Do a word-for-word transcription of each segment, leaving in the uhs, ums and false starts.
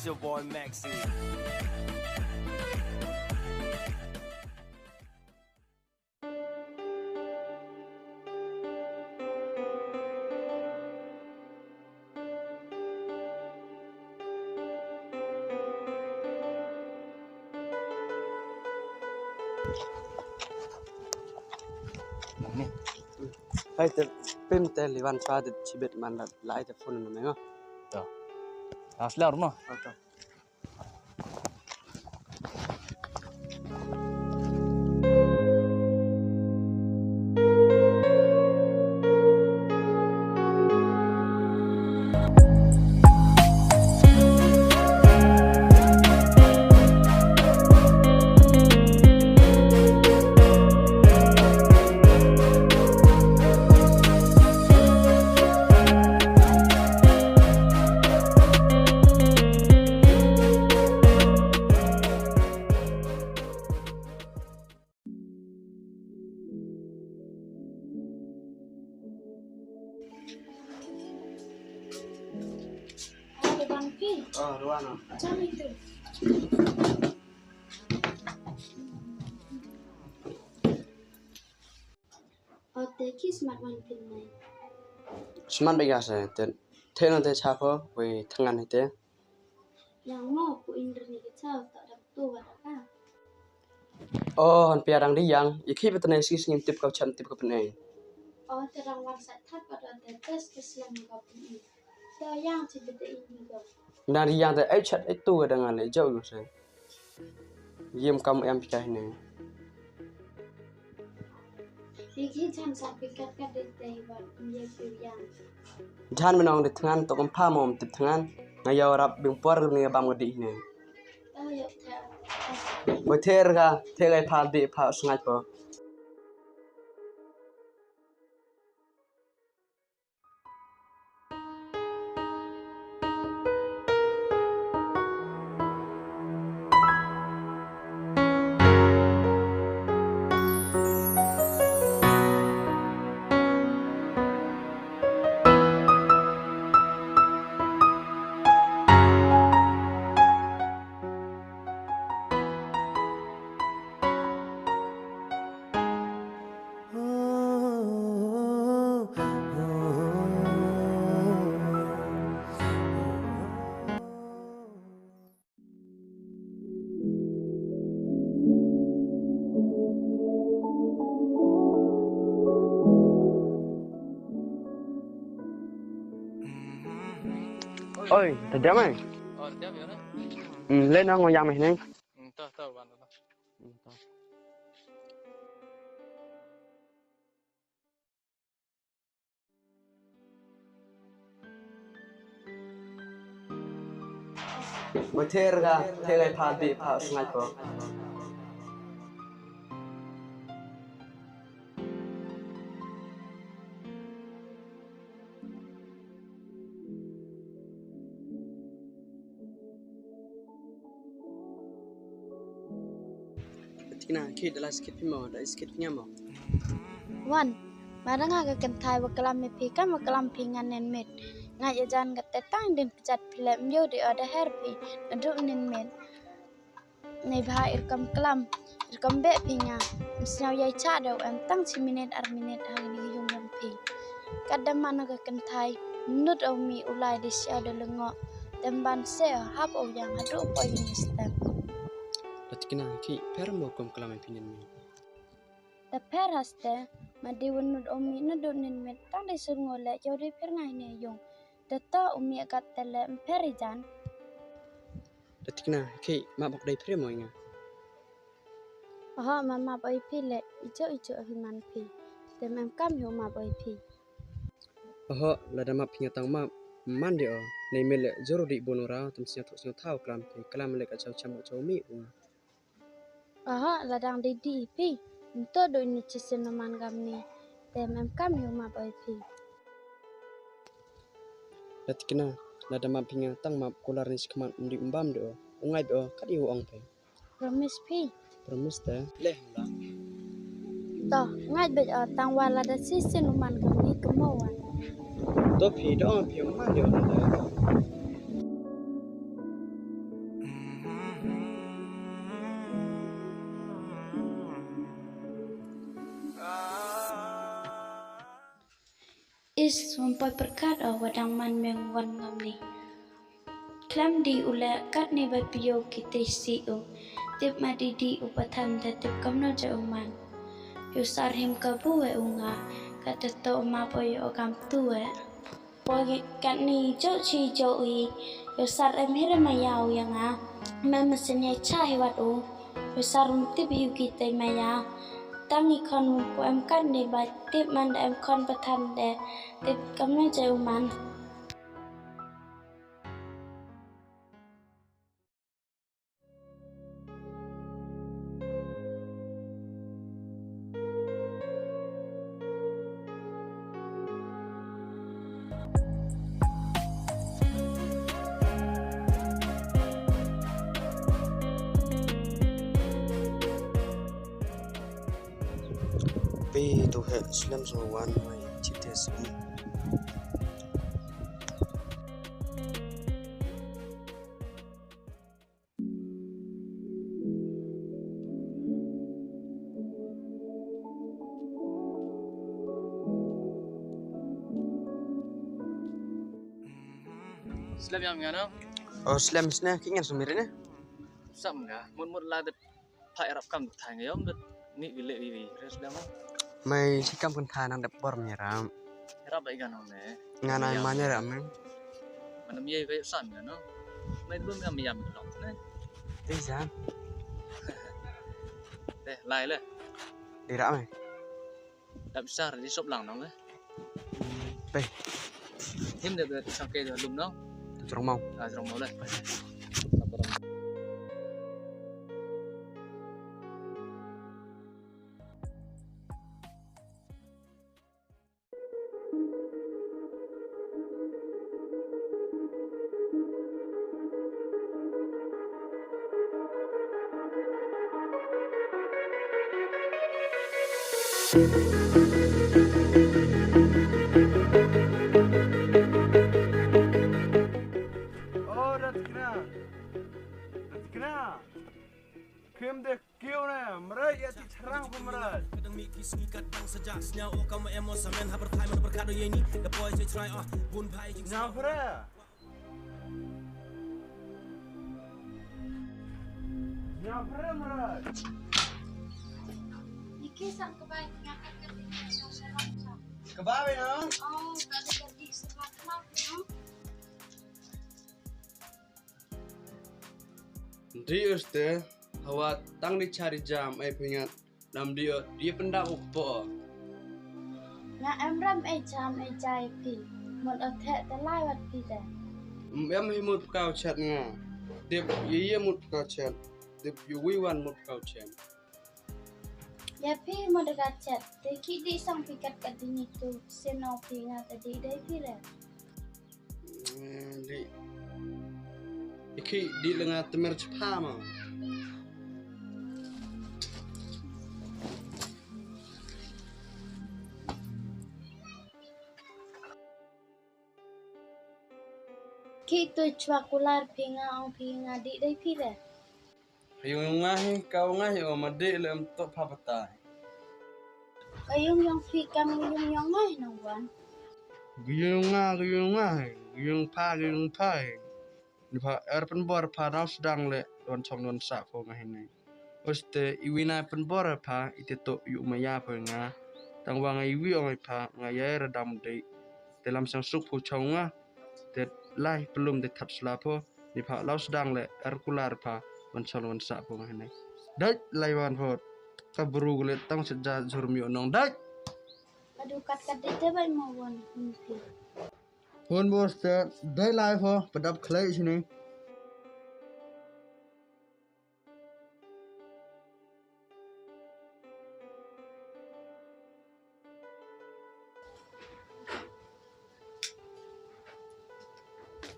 Your boy Maxi. Hai te, pim te liwan chwa de chibet man la, lai te phone na mengo. To. Asle ormo. Oke. Ada bang pi. Oh, ruan. Macam itu. Oh, te ki smat wan pin nai. Smat bega se, te, te no te cha ko, wei thangan te. Yang mo, ku indri ni ke cha, tak dang tu wa da ka. Oh, han pia dang di yang, i ki bet ne si sngim tip ka chan tip ka pne. Oh, te dang wan sa thap wa da te tes ke slam ka pne. Te yang chi bet ini ka. Dang di yang te ai chat ai tu ka dang ale, jau yo se. Yem kam em pika hine. Jan menong di thngan, to kam pha mom tip thngan. Nga yaw rap bing por ni bam ka di hine. Bo ther ka, ther ka pha di pha sngai po. Oi, ta jam ai? Oh, ta jam ya na? Hmm, le na ngo yang meh neng. Hmm, ta, ta, wan, ta. Hmm, ta. Bo ther ka, ther ka pha di pha sngai po. Tikna, ki da la skit phi mo, da skit nga mo. Wan, ma da nga ka kynthai wa klam me phi, kam wa klam phi nga nen met. Nga ya jan ka te tang din pjat phi le, myo di o da her phi, na du nen met. Nei bha ir kam klam, ir kam beh phi nga. Msnyaw yai cha da u em tang chi minit ar minit ha ni yung lam phi. Kat da man ka kynthai, nut o mi u lai di sia da lengo. Tem ban se o hap o yang hadu poi ni stem. Latikna ki pher mo kam klam phi nen mi. Ta pher haste, ma di wan nut o mi nut du nen met tang di sur ngo le, yow di pher ngai ne yung. Te to u mi akat te le mpher i jan. Latikna, ki map bok dei pher mo i nga. Oho, ma map o i phi le, ijo ijo hi man phi. Te mem kam hi u map o i phi. Oho, lada map phi nga tang map, man di o. Nei mel le, jor di bun u ra, tem sñiaw thuk sñiaw thaw klam phi, klam le ka chaw cham ka chaw mi u nga. Oho, lada dang di di i phi. Nto do ini chisien no man kam ni. Te mem kam hi u map o i phi. Latikna, lada map phi nga tang map kular ni si khmat mdi mbam do. U ngai do, kat i u ong phi. Promise phi. Promise te. Leh la. To, ngai bet o tang wa lada chisien no man kam ni kemo wan. To phi do ong phi man do. Sum poi pyrkhat o wa dang man meng wan ngam ni. Khlem di u leh katni ba pio ki te si u. Tip ma di di u pathan te tip kamno ja u man. Yo sar him kabu e u nga. Kata to ma poi yo kam tu e. Poi katni jo chi jo i. Yo sar em hire ma ya u ya nga. Me ma sen ya cha hi wat u. Yo sar um tip hi u ki te ma ya. Tang i khon ko em katni ba tip man da em khon pathan de. Tip kamno ja u man. Pi tu he slem so wan mai chite slem. Slem yang ngano? Oh, slem sne, ki ngan sumir ne? Sam nga, mut mut la de. Thai rap kam thai nga yom dut ni wile wi wi res dam. Mai si kam kan thai nang dep bor mi ram. Rap ai gan ne. Nga nai ma ne ram ne. Mana mi ye ka san nga no. Mai dum nga mi yam lok ne. Ti san. Te lai le. Di ram ne. Dap sar di sop lang nong le. Pe. Him de be sangke de lum nong. Tu jrong mau. Ah, jrong mau le. Oh, Ratkna. Ratkna. Kim de kiu ne, mrai ya ti charang ko mrai. Kadang mi ki sngi kat dang saja snya o kam emo samen habar thai man berkat o ye ni. Da poi je chrai ah, bun bhai jing. Nya phre. Nya phre mrai. Ni ki sang ka bai nya kat kat ni sa sa sa. Ka bai na? Oh, ka bai ka di sa kat kat ni. Di uste, hawa tang di chari jam ai phingat. Nam di o, di pyndak u kpo. Nga em ram e jam e jai phi. Mut o the te lai wat phi te. Em hi mut pkau chet nga. Dip ye ye mut pkau chet. Dip ye wi wan mut pkau chet. Ya phi mut ka chet. Te ki di sang phi kat kat di ni tu. Sien o phi nga te di dei phi le. Di. Iki di lenga temer chepha ma. Ki tu chwa kular phi nga ong phi nga di dei phi le. Yung yung nga hi, ka yung nga hi, o ma di le em to pha pata. Ka yung yung phi kam yung yung nga hi nong wan. Yung nga, yung nga hi, yung pha, yung pha hi. Ni pha er pynbor pha nau sdang le, wan chong wan sa pho nga hi ni. Uste, iwi na pynbor pha, ite to yung ma ya pho nga. Tang wa nga iwi ong pha, nga ya er dam de. Te lam sang suk pho chong nga. Te lai pelum de that sla pho. Ni pha lau sdang le, er kular pha, wan chal wan sa pho nga hene. Dai, lai wan pho, ka bru le tang se ja jur mi nong dai. Adu kat kat de te bai mo wan, hun phi. Hun bos te, dai lai pho, padap khlai sini.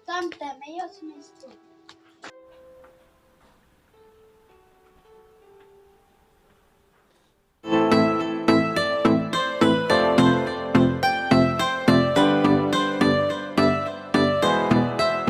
Tam te me yo sini stu.